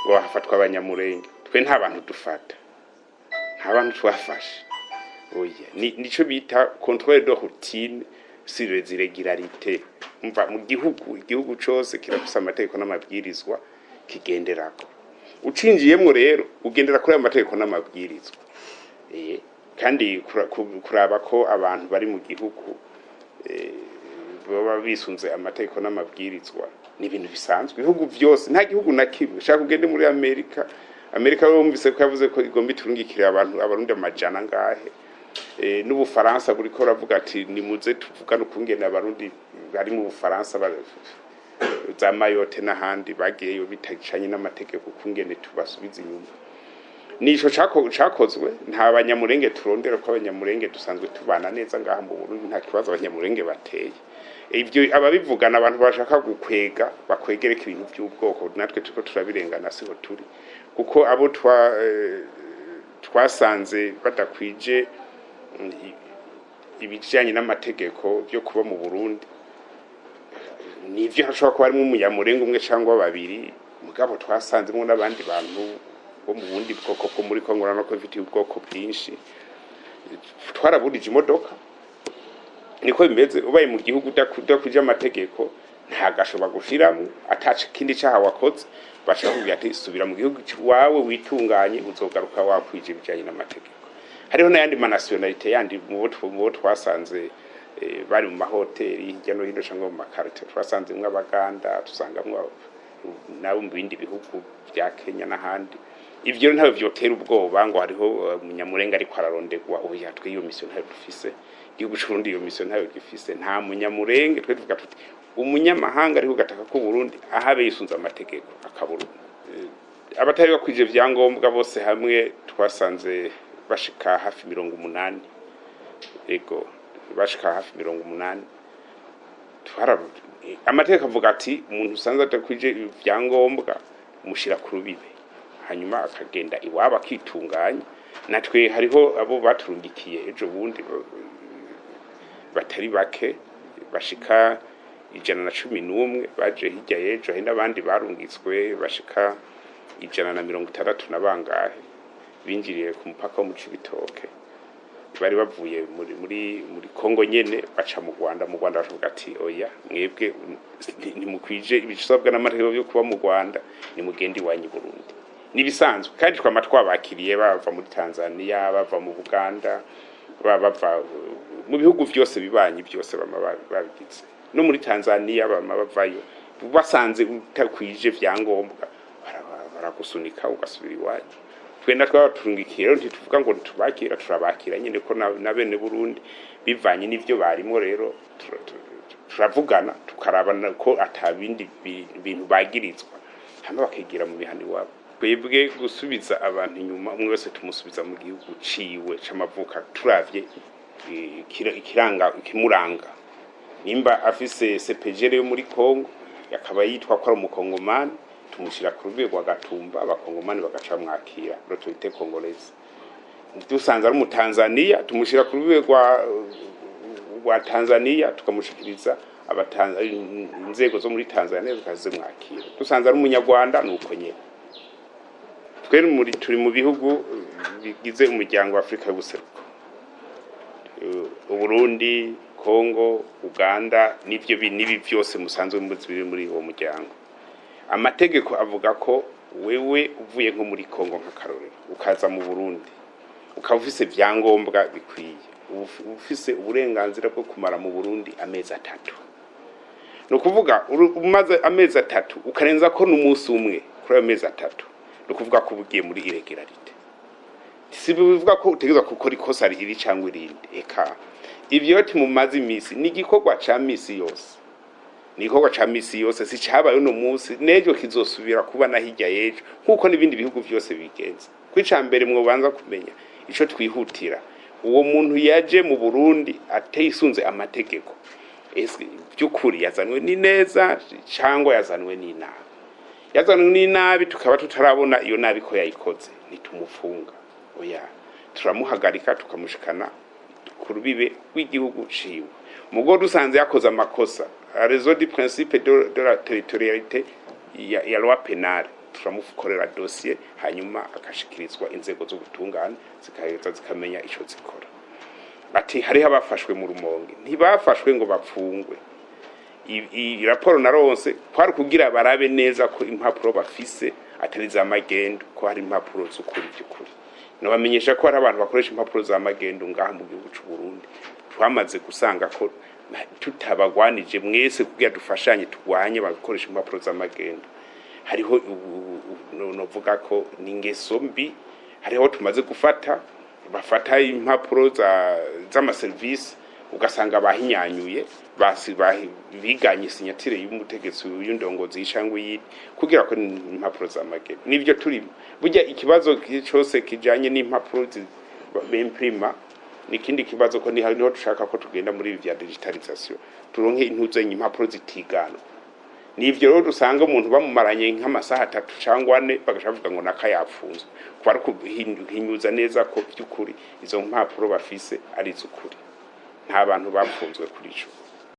Ngo hafatwa Abanyamurenge. Twe nta bantu dufata, nta bantu twafashe, oya. Ni nico bita contrôle de routine sur les irrégularités. Umva, mu gihugu, igihugu cose kirafise amategeko n'amabwirizwa kigenderako. Ucinjiyemwo rero, ugendera kuri ayo mategeko n'amabwirizwa. Kandi kuraba ko abantu bari mu gihugu baba bisunze amategeko n'amabwirizwa ni ibintu bisanzwe. Ibihugu byose, nta gihugu na kimwe. Ushaka ugende muri Amerika. Amerika wumvise ko yavuze ko igomba iturungikire abantu, Abarundi amajana angahe. N'Ubufaransa buriko buravuga ati: "Nimuze tuvugane ukungene Abarundi bari mu Bufaransa, za Mayotte n'ahandi bagiyeyo bitacanye n'amategeko, ukungene tubasubiza inyuma." Nico cakozwe. Nta Banyamurenge turondera, ko Abanyamurenge dusanzwe tubana neza ngaha mu Burundi, nta kibazo Abanyamurenge bateye. Ivyo ababivugana, abantu bashaka gukwega, bakwegereka ibintu by'ubwoko, natwe turiko turabirengana, siho turi. Kuko abo twasanze badakwije ibijanye n'amategeko byo kuba mu Burundi, nivyo, hashobora kuba harimo Umunyamurenge umwe cyangwa babiri, mugabo twasanzemo n'abandi bantu bo mu bundi bwoko bwo muri Kongo. Urabona ko bifitiye ubwoko bwinshi. Twaraburije imodoka, niko bimeze. Ubaye mu gihugu udakwije amategeko, nta gashoba gushiramo, ataca ikindi caha wakoze, bashaka kubwira ati: "Subira mu gihugu wawe witunganye, uzogaruka wakwije ibijanye n'amategeko." Hariho n'ayandi ma nationalités yandi mu bo twasanze bari mu mahoteli hirya no hino cyangwa mu makarite. Twasanzemwo Abaganda, tusangamwo nabo mu bindi bihugu bya Kenya n'ahandi. Ivyo rero ntabwo vyotera ubwoba ngo hariho Umunyamurenga ariko ararondegwa. Oya, twe iyo mission ntayo dufise. Igihugu c'Uburundi iyo mission ntayo gifise. Nta Munyamurenge. Twe tuvuga tuti umunyamahanga ariko gataka ko Burundi ahabe yisunze amategeko akaburungu. Abatari bakwije ivyangombwa bose hamwe twasanze bashika hafi 80. Ego, bashika hafi 80. Amategeko avuga ati umuntu usanze adakwije ivyangombwa umushira ku rubibe, hanyuma akagenda iwabo akitunganya. Natwe hariho abo baturungikiye ejo bundi batari bake, bashika 111 baje hirya y'ejo. Hari n'abandi barungitswe bashika 160 na bangahe, binjiriye ku mupaka wo mu Cibitoke. Bari bavuye muri Kongo nyene, baca mu Rwanda. Mu Rwanda bashoboka ati: "Oya, mwebwe ntimukwije ibisabwa n'amategeko yo kuba mu Rwanda, nimugende iwanyu i Burundi." Nibisanzwe, kandi twama twabakiriye bava muri Tanzania, bava mu Buganda, bava mu bihugu vyose bibanyi byose, bama babigize. No muri Tanzania bama bavayo. Basanze utakwije vyangombwa, baragusunika ugasubira iwanyu. Twenda twabaturungikiye rero, ntituvuga ngo ntitubakira, turabakira nyine, ko na bene Burundi bivanye n'ivyo barimo. Rero turavugana, tukarabana ko ata bindi bintu bagirizwa, hama bakigira mu mihana iwabo. Twebwe gusubiza abantu inyuma, umwe wese tumusubiza mu gihugu ciwe c'amavuka, turavye ikiranga ikimuranga. Nimba afise CPGL yo muri Kongo, akaba yitwa ko ari Umukongomani, tumushyira ku rwego rwa Gatumba, Abakongomani bagaca bamwakira, l'autorité congolaise. Dusanze ari Umutanzaniya, tumushyira ku rwego rwa Tanzania, tukamushikiriza inzego zo muri Tanzania zikazimwakira. Dusanze ari Umunyarwanda, ni uko nyene. Twe turi mu bihugu bigize Umuryango wa Afurika y'Ubuseruko: Uburundi, Kongo, Uganda, n'ivyo n'ibi byose musanzwe muzi biri muri uwo muryango. Amategeko avuga ko wewe uvuye nko muri Kongo, nk'akarorero, ukaza mu Burundi, ukaba ufise vyangombwa bikwiye, uba ufise uburenganzira bwo kumara mu Burundi amezi 3. Ni ukuvuga umaze amezi 3, ukarenza ko n'umunsi umwe kuri ayo mezi 3, ni ukuvuga ko uba ugiye muri irrégularité. Si bivuga ko utegerezwa gukora ikosa iri cyangwa irindi. Eka, ivyo mumaze imisi ni igikorwa ca misi yose, ni igikorwa ca misi yose. Si cabaye uno munsi, n'ejo kizosubira kuba na hirya y'ejo, nk'uko n'ibindi bihugu vyose bigenza. Ko ica mbere mwobanza kumenya, ico twihutira, uwo muntu yaje mu Burundi atisunze amategeko, ese by'ukuri yazanwe n'ineza cyangwa yazanwe n'inabi? Yazanwe n'inabi, tukaba tutarabona iyo nabi ko yayikoze, ntitumufunga, oya, turamuhagarika, tukamushikana ku rubibe rw'igihugu ciwe. Mugo dusanze yakoze amakosa, à raison du principe de la territorialité ya loi pénale. turamukorera dosiye, hanyuma akashikirizwa inzego z'ubutungane, zikaheza zikamenya ico zikora. Ati hariho abafashwe mu Rumonge, ntibafashwe ngo bapfungwe. Raporo naronse kwari kugira barabe neza ko impapuro bafise atari za magendu, ko hari impapuro z'ukuri by'ukuri. Nabamenyesha ko hari abantu bakoresha impapuro za magendu ngaha mu gihugu c'u Burundi. Twamaze gusanga ko tutabagwanije mwese kugira dufashanye turwanye bakoresha impapuro za magendu, hariho novuga ko ni ingeso mbi. Hariho tumaze gufata bafata impapuro z'amaserivisi, ugasanga bahinyanyuye, biganye sinyatire y'umutegetsi y'indongozi cyangwa iyindi kugira ko ni impapuro za magendu. Nibyo turi burya ikibazo cyose kijanye n'impapuro bimprima ni ikindi kibazo, ko niho dushaka ko tugenda muri ibi vya digitalisation, turonke intuzenye impapuro zitiganwa. Nivyo rero dusanga umuntu bamumaranye nk'amasaha 3 cyangwa 4, bagaca bavuga ngo naka yapfunzwe, kuba ari kuhinyuza neza ko by'ukuri izo mpapuro bafise ari iz'ukuri. Nta bantu bapfunzwe kuri ico.